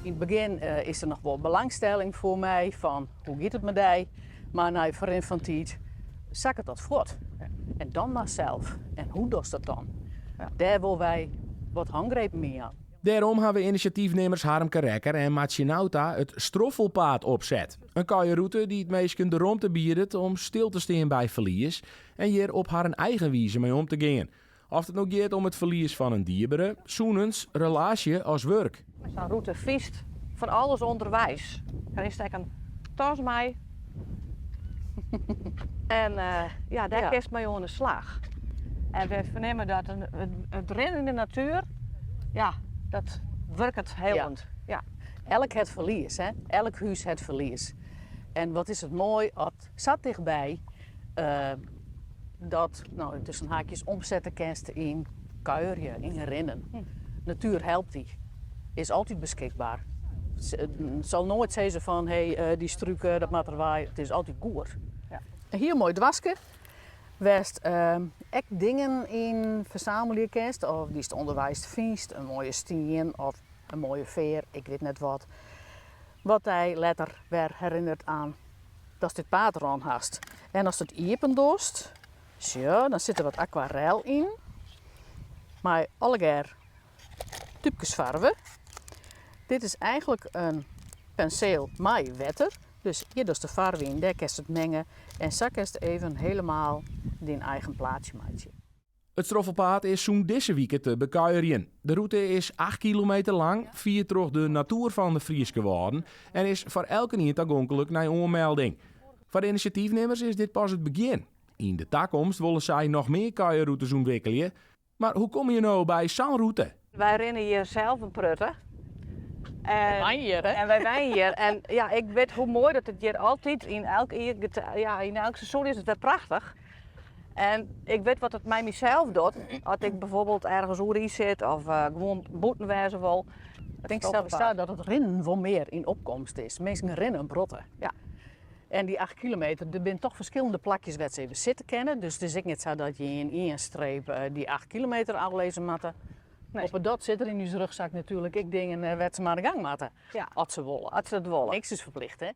Yn it begjin is der noch wol belangstelling foar my fan hoe giet it mei dy, mar nei ferrin fan tiid sakket dat fuort. En dan mar sels. En hoe dochst dat dan? Dêr wolle wy wat hângrepen yn jaan. Dêrom hawwe inisjatyfnimmers Harmke Rekker en Martsje Nauta it Stroffelpaad opset. In kuierrûte dy't minsken de romte biedet om stil te stean by ferlies en hjir op harren eigen wize mei om te gean. Oft it no giet om it ferlies fan in dierbere, sûnens, relaasje as wurk. Sa'n rûte fynst fan alles ûnderweis. Rinst ek in tas mei en ja, dêr kinst mei oan de slach. En we fernimme dat it rinnen yn de natuer, ja, dat wurket helend. Ja. Elk hat ferlies, hè? Elk hús hat ferlies. En wat is it moai as sa tichtby dat, no, tusken haakjes omsette kinst yn kuierje, yn rinnen. Natuer helpt dy. Is altyd beskikber. Sil noait sizze fan hé, dy strúk, dat moat der wei. It is altyd goed. In hiel moai doaske wêr'tst ek dingen yn fersamelje kinst of dy'tst ûnderweis fynst, in moaie stien of in moaie fear, ik wit net wat. Wat dy letter wer herinnert aan datst dit paad rûn hast. En ast it iepen dochst, sjoch, dan sit der wat akwarel yn mei allegear túbkes farve. Dit is eigentlik in penseel mei wetter, dus hjir dochst de farve yn, dêr kinst it menge en sa kinst even helemaal dyn eigen plaatsje meitsje. It Stroffelpaad is sûnt dizze wike te bekuierjen. De rûte is 8 kilometer lang, fiert troch de natoer fan de Fryske Wâlden en is foar elkenien tagonklik nei oanmelding. Foar de inisjatyfnimmers is dit pas it begjin. Yn de takomst wolle sy noch mear kuierrûtes ûntwikkelje. Mar hoe komme je no by sa'n rûte? Wy rinne hjir sels in protte. En, wy wenje hjir, hè? En wy wenje hjir. En ja, ik wit hoe moai dat it hjir altyd yn elk jier, ja, yn elk seizoen is it wer prachtich. En ik wit wat it mei mysels docht as ik bijvoorbeeld ergens oer sit of gewoan bûten wêze wol. Ik tink sawiesa dat it rinnen wol mear yn opkomst is. Minsken rinne in protte. Ja. En dy 8 kilometer, der binne toch ferskillende plakjes wêr't se even sitte kinne. Dus it is ek net sa dat je yn ien streep dy 8 kilometer ôflizze moatte. Nee. Boppedat sit der yn ús rugzak natuerlik ek dingen wêr't se mar oan de gang moatte. Ja. As se wolle. As se it wolle. Niks is ferplicht, hè?